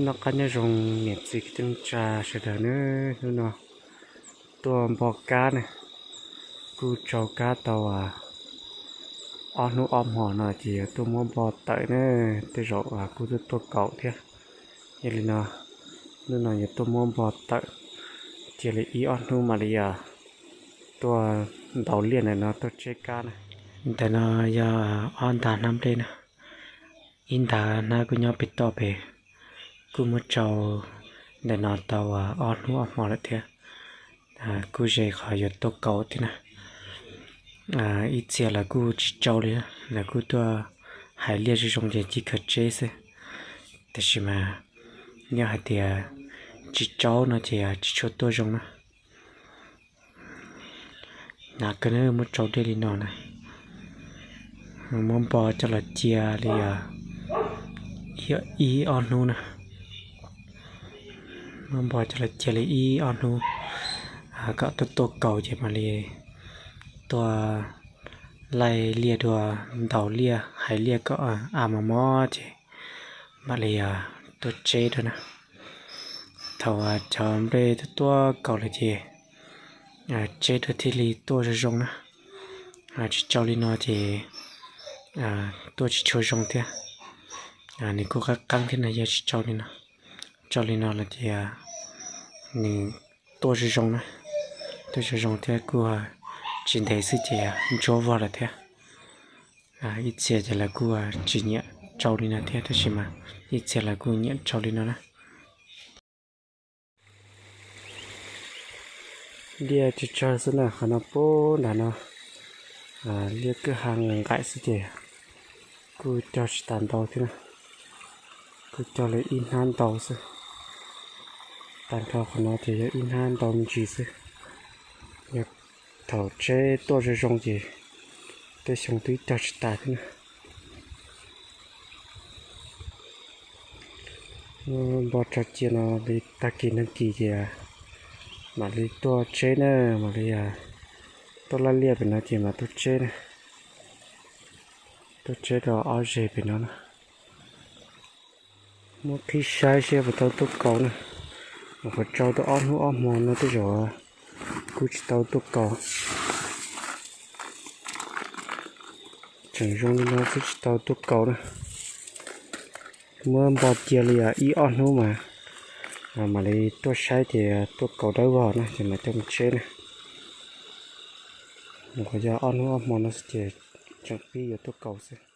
Noj qab nyob zoo niam txiv kwv tij neej tsa sawv daws nawb. Hnub no tuaj npo kab ne, kuj tsau kab tau ob hnub ob hmo no ces yuav tuaj muab npo tawm ne. Tej zaum kuj tuaj tuaj kaum thiab. Yog li no, hnub no yuav tuaj muab npo tawm, cia li ib ob hnub mam li tuaj ntaus liaj ntawm no tuaj tseb kab na. Ntawm no yog ob nta hnab nplej na. Ib nta hnab kuj nyob pem toj pem, kuj muab tsau ntawm no tau ob hnub ob hmo lawm thiab. Kuj ze qhov yuav tuaj kaum thiab na. Ib txhia lawv kuj tsis tsau li, lawv kuj tuaj hais liaj zoo zoo ces cia li khaws tseb xwb. Tab sis mas yog hais tias tsis tsau no ces tsis tshua tuaj zoo na. Hnyav kawg na, muab tsau dej li no na. Muab npo coj los cia li ib ob hnub na. Muab npo coj los cia li ib ob hnub kom tuaj tuaj kaus ces mam li tuaj laij liaj dua, ntaus liaj hais liaj kom a mos mos ces mam li tuaj tseb dua na. Thaum cov nplej tuaj tuaj kaus lawm ces tseb dua thiaj li tuaj zoo zoo na. Tsis tsau li no ces tuaj tsis tshua zoo thiab. Nws kuj qab qeeb thiab no, yog tsis tsau li no. Tsau li no los ces nws tuaj zoo zoo na, tuaj zoo zoo thiab kuj tsis ntev xwb ces ntsuab vog lawm thiab. Ib txhia ces lawv kuj tsis nyiam tsau li no thiab, tab sis mas ib txhia lawv kuj nyiam tsau li no na. Liaj tsawg tsawg xwb na, qhov no puag nram no liaj kwj ha nqaim xwb ces kuj cog tsis tas ntau thiab na. Kuj cog li ib hnab ntau xwb. Tag nrho qhov no ces yog ib hnab ntau me ntsis xwb. Yog thaum tseb tuaj zoo zoo ces tej xyoo twb cog tsis tas thiab na. Npo tso cia no li tag kis nag kis ces mam li tuaj tseb na, mam li tuaj laij liaj pem no ces mam tuaj tseb na. Tuaj tseb rau ob zeg pem no na. Muab qhib saib seb puas tau tuaj kaus na. Nyuam qhuav tsau tau ob hnub ob hmo no tej zaum kuj tsis tau tuaj kaus. Tseem zoo li no xwb tsis tau tuaj kaus na. Muab npo cia li ib ob hnub mas mam li tuaj saib ces tuaj kaus dawb vog na ces mam coj mus tseb na. Nyuam qhuav yog ob hnub ob hmo no xwb ces tseem pib yuav tuaj kaus xwb.